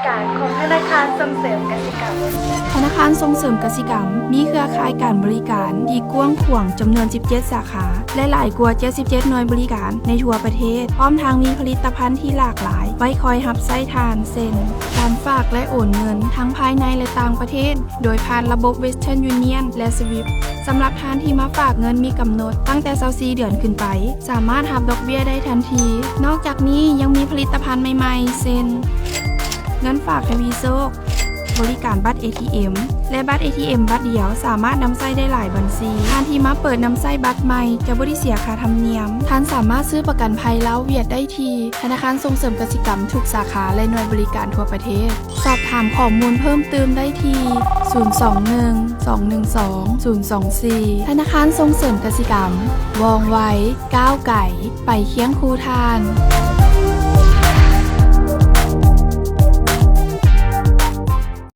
ການຂອງທະນາຄານສົ່ງເສີມກະສິກຳ. ທະນາຄານສົ່ງເສີມກະສິກຳມີເຄືອຂ່າຍການບໍລິການທີ່ກວ້າງຂວາງຈຳນວນສິບເຈັດສາຂາ ແລະ ຫຼາຍກວ່າເຈັດສິບເຈັດໜ່ວຍບໍລິການໃນທົ່ວປະເທດ, ພ້ອມທັງມີຜະລິດຕະພັນທີ່ຫຼາກຫຼາຍໄວ້ຄອຍຮັບໃຊ້ທ່ານ ເຊັ່ນ ການຝາກ ແລະ ໂອນເງິນທັງພາຍໃນ ແລະ ຕ່າງປະເທດ ໂດຍຜ່ານລະບົບ Western Union ແລະ Swift. ສຳລັບທ່ານທີ່ມາຝາກເງິນມີກຳນົດຕັ້ງແຕ່ຊາວສີ່ເດືອນຂຶ້ນໄປ, ສາມາດຮັບດອກເບ້ຍໄດ້ທັນທີ. ນອກຈາກນີ້ຍັງມີຜະລິດຕະພັນໃໝ່ໆ ເຊັ່ນ ເງິນຝາກທະວີໂຊກ, ບໍລິການບັດ ເອທີເອັມ ແລະ ບັດ ເອທີເອັມ ບັດດຽວ ສາມາດນຳໃຊ້ໄດ້ຫຼາຍບັນຊີ. ທ່ານທີ່ມາເປີດນຳໃຊ້ບັດໃໝ່ຈະບໍ່ໄດ້ເສຍຄ່າທຳນຽມ. ທ່ານສາມາດຊື້ປະກັນໄພລາວຫວຽດໄດ້ທີ່ທະນາຄານສົ່ງເສີມກະສິກຳທຸກສາຂາ ແລະ ໜ່ວຍບໍລິການທົ່ວປະເທດ. ສອບຖາມຂໍ້ມູນເພີ່ມຕື່ມໄດ້ທີ່ ສູນສອງໜຶ່ງ ສອງໜຶ່ງສອງ ສູນສອງສີ່. ທະນາຄານສົ່ງເສີມກະສິກຳ, ວ່ອງໄວ, ກ້າວໄກ, ໄປຄຽງຄູ່ທ່ານ.